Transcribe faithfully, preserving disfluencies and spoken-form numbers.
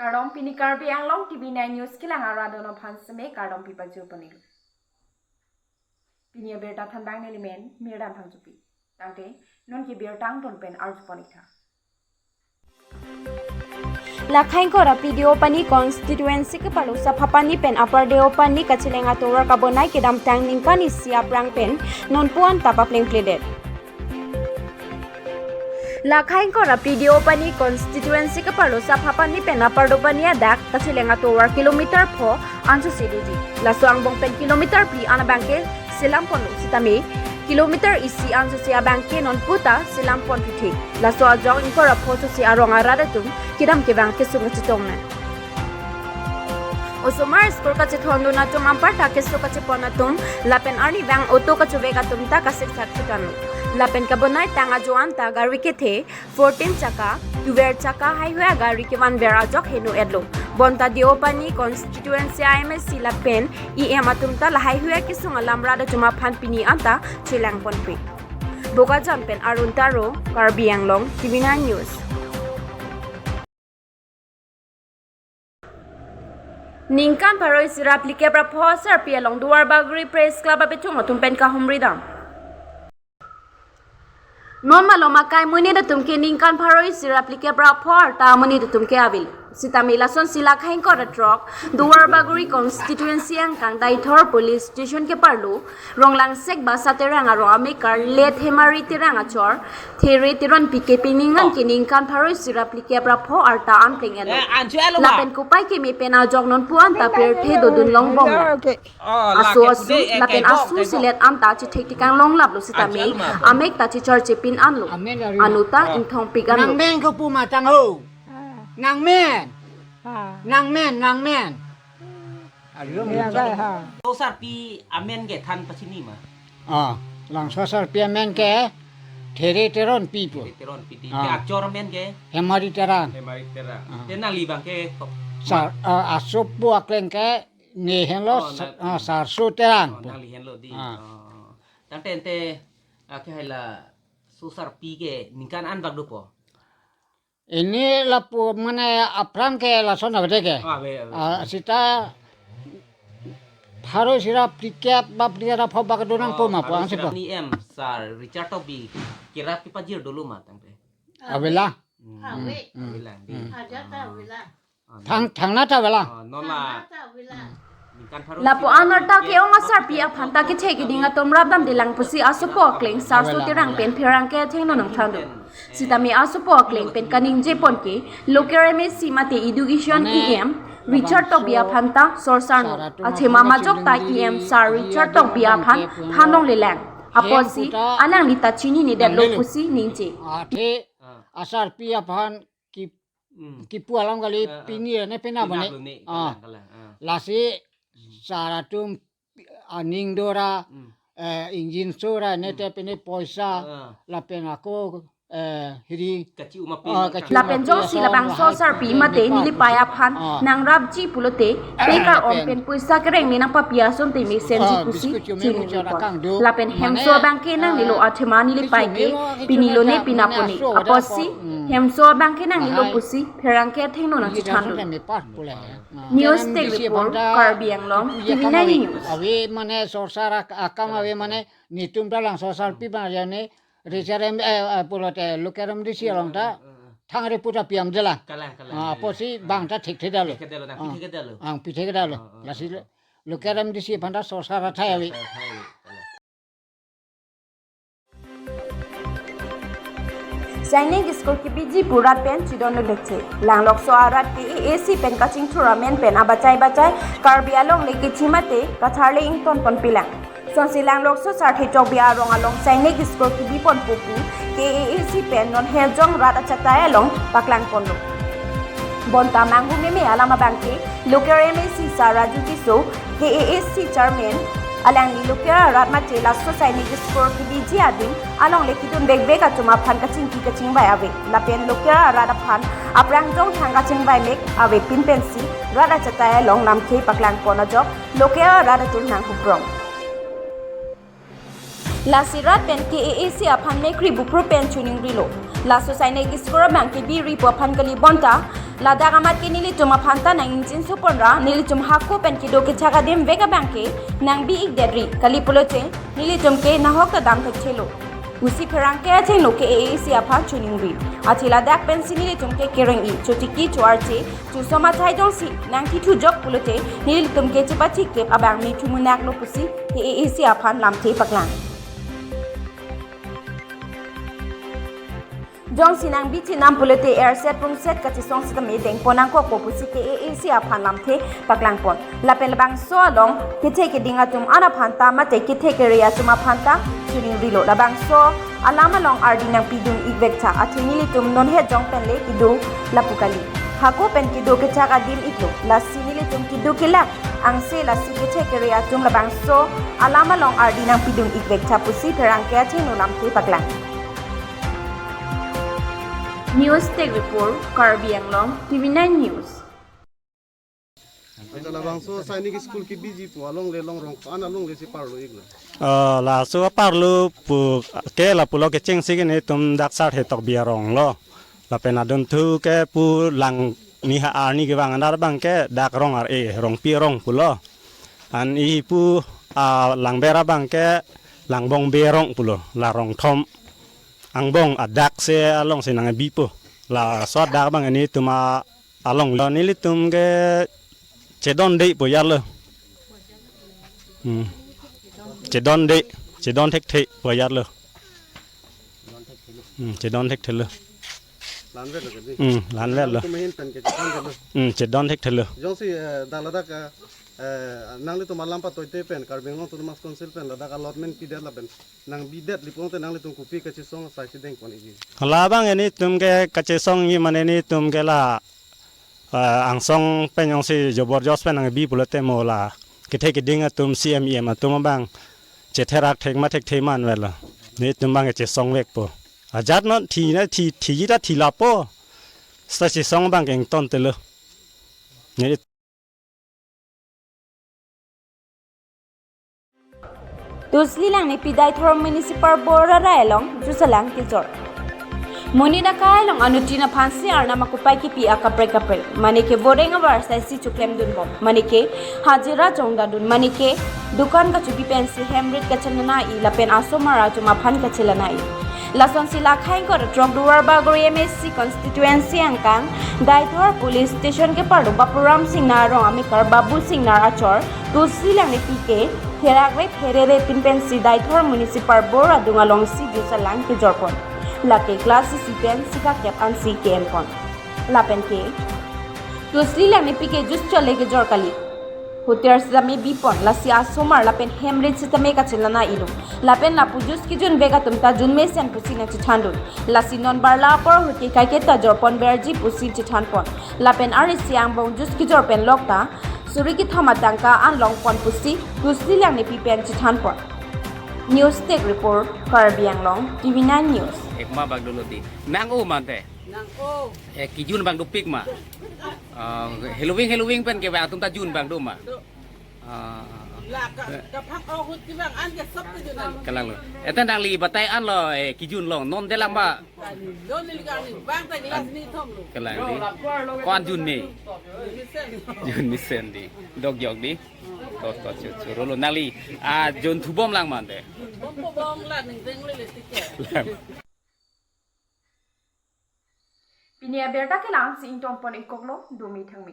Kardom, pini Karbi Anglong T V nine News kelang arat atum aphan seme kardom pipajir ponlo. Pini abirta thanbang neli men Mirdam Phangchopi. Tangte non ke birta angton pen arju pon-ik tha. Lakhaingkora P D O pani constituency keparlo Saphapani pen Upper Deopani kacheleng atovar kabonai kedamtang ningkan isi aphrang pen nonpu anta paplengpledet. Lakhaingkora P D O pani constituency keparlo Saphapani pen Upper Deopani adak kacheleng atovar kilometer pho anchotsi doji. Laso angbong pen kilometer phli an abangke selam ponlo sitame kilometer isi anchotsi abangke nonpu ta selam pon thuthe. Laso ajok ingkoi ra pho chotsi arong arat atum kedam kevang keso kachetong nang. Osomar school kachethondun atum anparta keso kachepon atum lapen arnivang auto kachovek atum ta kasiksak thutanlo. Lapen kabonai tang ajo anta gari kethe fourteen chakka, twelve chakka haihui agari kevanver ajok heno-etlo. Bonta Deopani constituency M A C lapen E M atum ta lahaihui akesung alam rat atum aphan pini anta chelang ponpe. Bokajan pen Arun Taro, Karbi Anglong, T V nine News. Ningkan pharo isi ra phlikep ra pho asarpi along Duarbagori Press Club abithung atum pen kahumri dam. Non malom akai monit atum ke ningkan pharo isi ra phlikep ra pho arta monit atum ke avelo. Sitame lasonsi Lakhaingkora throk Duarbagori constituency angkang Deithor police station keparlo Ronglangsek Basa Terang arong amekar Let Hemari Terang achor There Teronpi ke pining an ke ningkan pharo isi ra phlikep ra pho arta an pleng-etlo. Eh, anju alo ma. Lapen kopai keme pen ajok nonpu anta pirthe dodun longbom. Okay. Oh, aso lake asu today, eh, lapen kaibok, asu kaibok. Silet anta chethek tekang longlaplo sitame. Anju alo ma. Amek ta checharche pin anlo. Amen, Ari. Anu ta, ah, ingthongpik anlo. Nangmen kopu ma tang ho. Ah. Nangmen. Ah. Nangmen, nangmen. Arum. Iya, guys, ha. Laso asarpi amen ke than pachini ma? Ah, laso asarpi amen ke There Teronpi pu. There Teronpi di. Ah. Ke achor amen ke? Hemari Terang. Hemari Terang. Ah. Te nangli abangke tok. Sar, ah, asopo akleng ke ne henlo. Oh, sa-, nang-, ah, Sarso Terang. Oh, pu. Nangli henlo di. Ah. Oh. Tangte ante, ah, ke hai laso asarpi ke ningkan an bak dopo? Ini lapu mane aphrang ke lason avete ke. Ah, ave, ave. Ah, seta pharo isi ra phlikep ba phlikep ra pho bak do nangpo. Oh, ma pharo po ang isi ra sipo. Ni M, Sir Richard Tokbi, kerap kepajir dolo ma tangte. Avela. Hmm. Ave. Hmm. Avela, di. Hmm. Aja ta avela. Ah, thang, thangnatta avela. Ah, non la. Thangnatta avela. Lapu an arta ke-ong asarpi aphan ta kethe keding atum rapdamdelang pusi asopo akleng Sarso Terang pen pherangke athengno nangthanlo. Sitame asopo akleng pen kaningje pon ke local M A C mate education E M Richard Tokbi aphan ta sorsarno. Athema majok ta E M Sir Richard Tokbi aphan than longlelang. Apotsi alangli ta chininedetlo pusi ningje. Athe asarpi aphan ki Hmm. Kipu alam kali. Ah, ah. Pini ne pena bane. Pena bane. Ah. Kalang, kalang, ah. Lasi sar atum aning dora, hmm, eh, ingjinso ra ne, hmm, te pine poisa, ah, lapen ako, eh, hiri. Kachi-u ma pi, ah, ma kachi-u ma pi. Lapen jongsi labangso asarpi mate nelipai aphan, ah, nangrapji pulote, ah, pekar om lapen pen poisa kereng ne nangpapi asonte mesenji, ah, pusi biscuit chome chini muchot report. Akang do. Lapen hemso mane, abangke nangnelo, ah, athema nelipai ke biscuit chome lo, pini lo ne mane pina pone. Aso ada apotsi, po, hmm. Hemso abangke nangnelo, lahai, pusi pherangke athengno nangchethanlo. News Desk Report, Karbi Anglong, T V nine News. Ave mane sorsar ak-, akam ave mane netum ta laso asarpi bang ya ne reserve, eh, eh, pulote local M D C along ta thangre puta piam dela. Kalang, kalang. Ah, apotsi bang ta thekthedetlo. Thekthedetlo, nang, ah, pithekthedetlo. Ang pithekthedetlo. Ah, ah, lasi ah, local M D C aphan ta sorsar athai ave. Sorsar athai ave. Kalang. Sainik school kebiji pu rat pen chidon nulekche. Langlokso arat K A A C pen kachingthur amen pen abachai bachai Karbi alongle kethi mate katharle ington ponpilang. Sonsi Langlokso Sarthe Tokbi arong along Sainik school kebi ponpo pu K A A C pen non hejong rat achatai along paklang ponlo. Bonta manghu meme alam abangke local M A C Sir Raju Tisso, K A A C chairman, alangli local arat mate laso Sainik school kebiji adim alongle kedun bekbek atum aphan kachingki kachingvai ave. Lapen local arat aphan aphrang jong thang kachingvai mek avepin pensi rat achatai along lamthe paklang pon ajok local arat atum nanghuprong. Lasi rat pen K A A C aphan mekri bupru pen choningrilo. Laso sainik school abang ke biri pu aphan kali bonta, ladak amat ke nelitum aphan ta nang-ingjinso ponra, nelitum hako pen kedo kechak adim vek abang ke nangbi-ikdetri, kali pulote nelitum ke nahok ta dam thekthelo pusi pherangke achengno K A A C aphan choningri. Athe ladak pensi nelitum ke kereng-i, chotiki, cho-arche, chosom athai jongsi nangtithu jok pulote nelitum ke chepachikep abang me thumunaklo pusi K A A C aphan lamthe paklang. Jongsi nangbi chenam pulote erset pungset kachesong sitame dengpon nangkokpo pusi K A A C aphan lamthe paklangpon. Lapen labangso along kethe keding atum an aphan ta mate kethe kere atum aphan ta choningrilo. Labangso alam along ardi nangpidun-ik vektha. Athe nelitum non het jong pen le kedo lapu kali. Hako pen kedo kechak adim iklo. Lasi nelitum kedo kelak angse lasi kethe kere atum labangso alam along ardi nangpidun-ik vektha pusi pherangke achengno lamthe paklang. News Desk Report, Karbi Anglong, T V nine News. Acha labangso sainik school kebiji pu alongle, longrong ko-an alongle si parlo-iklo? Oh, laso parlo pu ke lapulo kechengsi ke nelitum dak Sarthe Tokbi arong lo. Lapen adunthu ke pu Langniha arni kevang anar abang ke dak Rong Ar-e, Rongpi arong pulo. An-i pu, ah, Langber abang ke Langbongbe arong pulo, la rong thom angbong adak se alongsi nangbipo. Laso adak abang nelitum along lo, nelitum ke chedonde pu ajatlo. Hmm. Chedonde, chedon thekthe pu ajatlo. Hmm, chedon thekthelo. Lanvetlo kedi. Hmm, lanvetlo. Nangtum ahin pen kechedonthelo. Hmm, chedon thekthelo. Jongsi, eh, dak ladak, eh, nanglitum alam patoite pen Karbi Anglong Autonomous Council pen ladak allotment pidet lapen nangbidet li pulote nanglitum kopi kachesong asai si dengpon-ikji? Labang nelitum ke kachesong-i mane nelitum ke la, eh, angsong pen jongsi joborjos pen nangbi pulote mo la kethe keding atum C M E M atum abang chetherak thek ma thekthe ma anvetlo. Nelitum abang kachesong vekpo. Ajat non thi na thi, thiji ta thi lapo. Seta chesong abang ke ingtontelo. Neli Tusli Langnepi Deithor Municipal Board arai along jusalang kejor. Monit akai along anuttin aphansi arnam akupai kipi akaprek kaprek, mane ke voreng avar saisi chuklemdunbom, mane ke hajira chongdadun, mane ke dukan kachobi pensi hem rit kachelang-i lapen asomar atum aphan kachelang-i. Lasonsi la khang kor trok Duarbagori M A C constituency angkang Deithor Police Station keparlo Bapuram Singnar arong amekar Babu Singnar achor Tusli Langnepi ke therak re pherere pin pensi Deithor Municipal Board adung alongsi jusalang kejorpon. Lake class isi pensi kakep ansi ke-enpon. Lapen ke Tusli Langnepi ke jus chole kejor kali. Hotel sitame bipon, lasi asomar lapen hem rit sitame kachelang-ilo. Lapen lapu jus kejun vek atum ta jun mesen pusi nangchethandun. Lasi non barla apor ahut ke kaiketa jorpon verji pusi chethanpon. Lapen arnisi angbong jus kejor pen lok ta suri kethom atangka an longpon pusi Tusli Langnepi pen chethanpon. News Desk Report, Karbi Anglong, T V nine News. Ekma bak dolo di. Nang-o mante. Nang-o. Eh, kejun abang dopik ma? Ah, heloving, heloving pen kevang atum ta jun abang do ma? Do. Ah. La ka, kaphang ahut kevang an ke sop ta jun an. Kalang lo. Eta nangli batai anlo, eh, kejun long. Non delang ba? Tani, non neli kani, bang ta glass ni thom lo. Kalang di. Ko-an jun me? Jun mesen. Jun mesen di. Dok jok di. Tot, tot, chut, chut, rolo nangli. Ah, jun thubom lang mante. Bom po bom la ning deng le le tiket. Pini abirta ke la-ansi ingtonpon-ik koklo, dome thangme.